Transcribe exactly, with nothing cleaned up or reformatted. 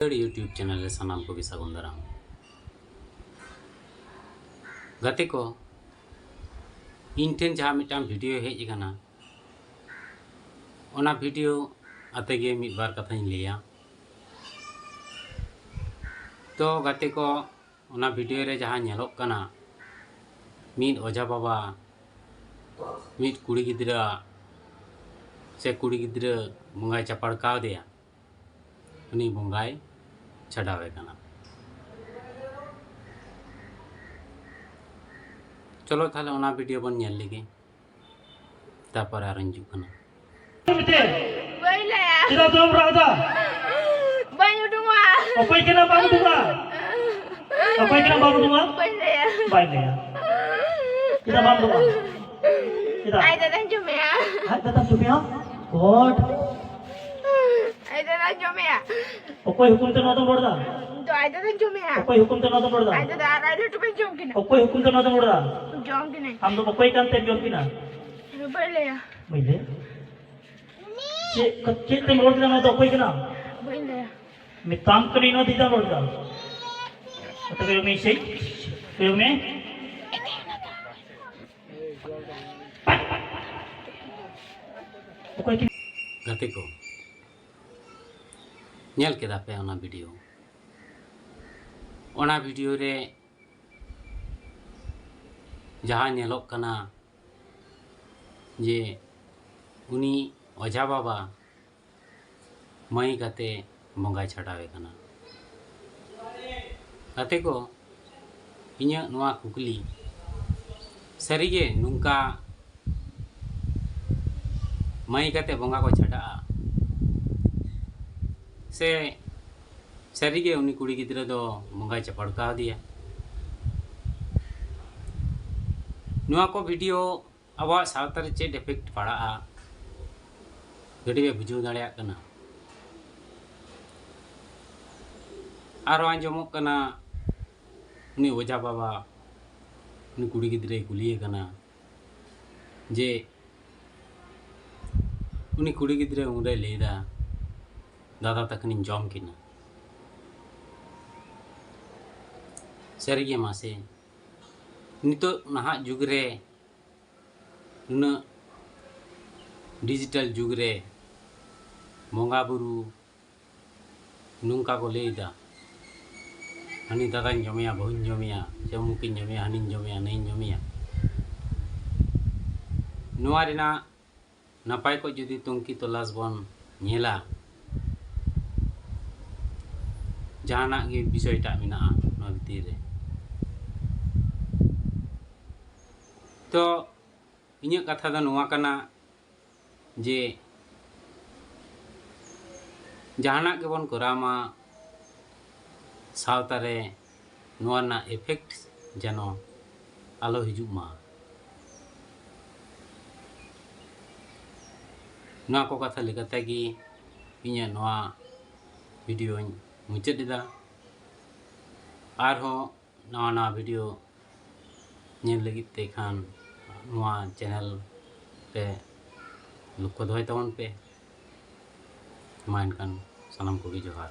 ᱫᱟᱹᱲ YouTube channel ᱨᱮ ᱥᱟᱱᱟᱢ ᱠᱚᱜᱮ ᱥᱟᱹᱜᱩᱱ ᱫᱟᱨᱟᱢ᱾ ᱜᱟᱛᱮ ᱠᱚ, ᱤᱧ ᱴᱷᱮᱱ ᱡᱟᱦᱟᱸ ᱢᱤᱫᱴᱟᱝ ᱵᱷᱤᱰᱤᱭᱳ ᱦᱮᱡ ᱟᱠᱟᱱᱟ, ᱚᱱᱟ ᱵᱷᱤᱰᱤᱭᱳ ᱟᱛᱮ ᱜᱮ ᱢᱤᱫ ᱵᱟᱨ ᱠᱟᱛᱷᱟᱧ ᱞᱟᱹᱭᱟ᱾ ᱛᱚ ᱜᱟᱛᱮ ᱠᱚ, ᱚᱱᱟ ᱵᱷᱤᱰᱤᱭᱳ ᱨᱮ ᱡᱟᱦᱟᱸ ᱧᱮᱞᱚᱜ ᱠᱟᱱᱟ, ᱢᱤᱫ ᱚᱡᱷᱟ ᱵᱟᱵᱟ ᱢᱤᱫ ᱠᱩᱲᱤ ᱜᱤᱫᱽᱨᱟᱹ ᱥᱮ ᱠᱩᱲᱤ ᱜᱤᱫᱽᱨᱟᱹ ᱵᱚᱸᱜᱟᱭ ᱪᱟᱯᱟᱲ ᱠᱟᱣᱫᱮᱭᱟ, ᱩᱱᱤ ᱵᱚᱸᱜᱟᱭ ᱪᱷᱟᱰᱟᱣᱮ ᱠᱟᱱᱟ᱾ ᱪᱚᱞᱚ ᱛᱟᱦᱞᱮ ᱚᱱᱟ ᱵᱷᱤᱰᱤᱭᱳ ᱵᱚᱱ ᱧᱮᱞ ᱞᱮᱜᱮ, ᱛᱟᱨᱯᱚᱨᱮ ᱟᱨᱚᱧ ᱦᱤᱡᱩᱜ ᱠᱟᱱᱟ᱾ ᱵᱟᱹᱧ ᱞᱟᱹᱭᱟ᱾ ᱪᱮᱫᱟᱜ ᱫᱚᱢ ᱨᱟᱜ ᱮᱫᱟ? ᱵᱟᱹᱧ ᱩᱰᱩᱝᱚᱜᱼᱟ᱾ ᱚᱠᱚᱭ ᱠᱟᱱᱟ ᱵᱟᱢ ᱩᱰᱩᱝᱚᱜᱼᱟ? ᱚᱠᱚᱭ ᱠᱟᱱᱟ ᱵᱟᱢ ᱩᱰᱩᱝᱚᱜᱼᱟ? ᱵᱟᱹᱧ ᱞᱟᱹᱭᱟ᱾ ᱵᱟᱭ ᱞᱟᱹᱭᱟ᱾ ᱪᱮᱫᱟᱜ ᱵᱟᱢ ᱩᱰᱩᱝᱚᱜᱼᱟ? ᱪᱮᱫᱟᱜ? ᱟᱡ ᱫᱟᱫᱟᱧ ᱡᱚᱢᱮᱭᱟ᱾ ᱟᱡ ᱫᱟᱫᱟᱢ ᱡᱚᱢᱮᱭᱟ? God. ᱟᱡ ᱫᱟᱫᱟᱧ ᱡᱚᱢᱮᱭᱟ᱾ ᱚᱠᱚᱭ ᱦᱩᱠᱩᱢ ᱛᱮ ᱱᱚᱣᱟ ᱫᱚᱢ ᱨᱚᱲ ᱮᱫᱟ? ᱤᱧ ᱫᱚ ᱟᱡ ᱫᱟᱫᱟᱧ ᱡᱚᱢᱮᱭᱟ᱾ ᱚᱠᱚᱭ ᱦᱩᱠᱩᱢ ᱛᱮ ᱱᱚᱣᱟ ᱫᱚᱢ ᱨᱚᱲ ᱮᱫᱟ? ᱟᱡ ᱫᱟᱫᱟ ᱟᱨ ᱟᱡ ᱞᱟᱹᱴᱩ ᱵᱟᱹᱧ ᱡᱚᱢ ᱠᱤᱱᱟ᱾ ᱚᱠᱚᱭ ᱦᱩᱠᱩᱢ ᱛᱮ ᱱᱚᱣᱟ ᱫᱚᱢ ᱨᱚᱲ ᱮᱫᱟ? ᱡᱚᱢ ᱠᱤᱱᱟᱹᱧ᱾ ᱟᱢ ᱫᱚ ᱚᱠᱚᱭ ᱠᱟᱱ ᱛᱮᱢ ᱡᱚᱢ ᱠᱤᱱᱟ? ᱵᱟᱹᱧ ᱞᱟᱹᱭᱟ᱾ ᱵᱟᱹᱧ ᱞᱟᱹᱭᱟ᱾ ᱪᱮᱫ ᱪᱮᱫ ᱛᱮᱢ ᱨᱚᱲ ᱠᱮᱫᱟ? ᱱᱚᱣᱟ ᱫᱚ ᱚᱠᱚᱭ ᱠᱟᱱᱟ? ᱵᱟᱹᱧ ᱞᱟᱹᱭᱟ᱾ ᱢᱮᱛᱟᱢ ᱠᱟᱹᱱᱟᱹᱧ, ᱱᱚᱣᱟ ᱫᱚ ᱪᱮᱫᱟᱜ ᱨᱚᱲ ᱠᱮᱫᱟ? ᱚᱛᱚ ᱠᱚᱭᱚᱜ ᱢᱮ, ᱥᱮᱭ ᱠᱚᱭᱚᱜ ᱢᱮ᱾ ᱚᱠᱚᱭ ᱠᱤᱱ? ᱜᱟᱛᱮ ᱠᱚ, ᱧᱮᱞ ᱠᱮᱫᱟ ᱯᱮ ᱚᱱᱟ ᱵᱷᱤᱰᱤᱭᱳ? ᱚᱱᱟ ᱵᱷᱤᱰᱤᱭᱳ ᱨᱮ ᱡᱟᱦᱟᱸ ᱧᱮᱞᱚᱜ ᱠᱟᱱᱟ ᱡᱮ ᱩᱱᱤ ᱚᱡᱷᱟ ᱵᱟᱵᱟ ᱢᱟᱹᱭ ᱠᱟᱛᱮ ᱵᱚᱸᱜᱟᱭ ᱪᱷᱟᱰᱟᱣᱮ ᱠᱟᱱᱟ᱾ ᱜᱟᱛᱮ ᱠᱚ, ᱤᱧᱟᱹᱜ ᱱᱚᱣᱟ ᱠᱩᱠᱞᱤ, ᱥᱟᱹᱨᱤᱜᱮ ᱱᱚᱝᱠᱟ ᱢᱟᱹᱭ ᱠᱟᱛᱮ ᱵᱚᱸᱜᱟ ᱠᱚ ᱪᱷᱟᱰᱟᱜᱼᱟ? ᱥᱮ ᱥᱟᱹᱨᱤᱜᱮ ᱩᱱᱤ ᱠᱩᱲᱤ ᱜᱤᱫᱽᱨᱟᱹ ᱫᱚ ᱵᱚᱸᱜᱟᱭ ᱪᱟᱯᱟᱲ ᱠᱟᱣᱫᱮᱭᱟ? ᱱᱚᱣᱟ ᱠᱚ ᱵᱷᱤᱰᱤᱭᱳ ᱟᱵᱚᱣᱟᱜ ᱥᱟᱶᱛᱟ ᱨᱮ ᱪᱮᱫ ᱮᱯᱷᱮᱠᱴ ᱯᱟᱲᱟᱜᱼᱟ, ᱠᱟᱹᱴᱤᱡ ᱯᱮ ᱵᱩᱡᱷᱟᱹᱣ ᱫᱟᱲᱮᱭᱟᱜ ᱠᱟᱱᱟ? ᱟᱨᱚ ᱟᱸᱡᱚᱢᱚᱜ ᱠᱟᱱᱟ, ᱩᱱᱤ ᱚᱡᱷᱟ ᱵᱟᱵᱟ ᱩᱱᱤ ᱠᱩᱲᱤ ᱜᱤᱫᱽᱨᱟᱹᱭ ᱠᱩᱞᱤᱭᱮ ᱠᱟᱱᱟ ᱡᱮ ᱩᱱᱤ ᱠᱩᱲᱤ ᱜᱤᱫᱽᱨᱟᱹ ᱩᱱᱨᱮᱭ ᱞᱟᱹᱭᱫᱟ, "ᱫᱟᱫᱟ ᱛᱟᱹᱠᱤᱱᱤᱧ ᱡᱚᱢ ᱠᱤᱱᱟ, ᱥᱟᱹᱨᱤᱜᱮ ᱢᱟᱥᱮ, ᱱᱤᱛᱚᱜ ᱱᱟᱦᱟᱜ ᱡᱩᱜᱽ ᱨᱮ, ᱱᱩᱱᱟᱹᱜ ᱰᱤᱡᱤᱴᱟᱞ ᱡᱩᱜᱽ ᱨᱮ ᱵᱚᱸᱜᱟ ᱵᱩᱨᱩ ᱱᱚᱝᱠᱟ ᱠᱚ ᱞᱟᱹᱭᱫᱟ, "ᱦᱟᱹᱱᱤ ᱫᱟᱫᱟᱧ ᱡᱚᱢᱮᱭᱟ, ᱵᱟᱹᱦᱩᱧ ᱡᱚᱢᱮᱭᱟ, ᱥᱮ ᱚᱢᱩᱠᱤᱧ ᱡᱚᱢᱮᱭᱟ, ᱦᱟᱹᱱᱤᱧ ᱡᱚᱢᱮᱭᱟ, ᱱᱟᱹᱭᱤᱧ ᱡᱚᱢᱮᱭᱟ"? ᱱᱚᱣᱟ ᱨᱮᱱᱟᱜ ᱱᱟᱯᱟᱭ ᱠᱚ ᱡᱩᱫᱤ ᱛᱩᱝᱠᱷᱤ ᱛᱚᱞᱟᱥ ᱵᱚᱱ ᱧᱮᱞᱟ, ᱡᱟᱦᱟᱱᱟᱜ ᱜᱮ ᱵᱤᱥᱚᱭᱴᱟᱜ ᱢᱮᱱᱟᱜᱼᱟ ᱱᱚᱣᱟ ᱵᱷᱤᱛᱤᱨ ᱨᱮ᱾ ᱛᱚ ᱤᱧᱟᱹᱜ ᱠᱟᱛᱷᱟ ᱫᱚ ᱱᱚᱣᱟ ᱠᱟᱱᱟ ᱡᱮ ᱡᱟᱦᱟᱱᱟᱜ ᱜᱮᱵᱚᱱ ᱠᱚᱨᱟᱣ ᱢᱟ, ᱥᱟᱶᱛᱟ ᱨᱮ ᱱᱚᱣᱟ ᱨᱮᱱᱟᱜ ᱮᱯᱷᱮᱠᱴ ᱡᱮᱱᱚ ᱟᱞᱚ ᱦᱤᱡᱩᱜ ᱢᱟ᱾ ᱱᱚᱣᱟ ᱠᱚ ᱠᱟᱛᱷᱟ ᱞᱮᱠᱟᱛᱮ ᱜᱮ ᱤᱧᱟᱹᱜ ᱱᱚᱣᱟ ᱵᱷᱤᱰᱤᱭᱳᱧ ᱢᱩᱪᱟᱹᱫ ᱮᱫᱟ᱾ ᱟᱨᱦᱚᱸ ᱱᱟᱣᱟ ᱱᱟᱣᱟ ᱵᱷᱤᱰᱤᱭᱳ ᱧᱮᱞ ᱞᱟᱹᱜᱤᱫ ᱛᱮ ᱠᱷᱟᱱ ᱱᱚᱣᱟ ᱪᱮᱱᱮᱞ ᱨᱮ ᱞᱚᱠᱠᱷᱚ ᱫᱚᱦᱚᱭ ᱛᱟᱵᱚᱱ ᱯᱮ᱾ ᱢᱟ ᱮᱱᱠᱷᱟᱱ ᱥᱟᱱᱟᱢ ᱠᱚᱜᱮ ᱡᱚᱦᱟᱨ᱾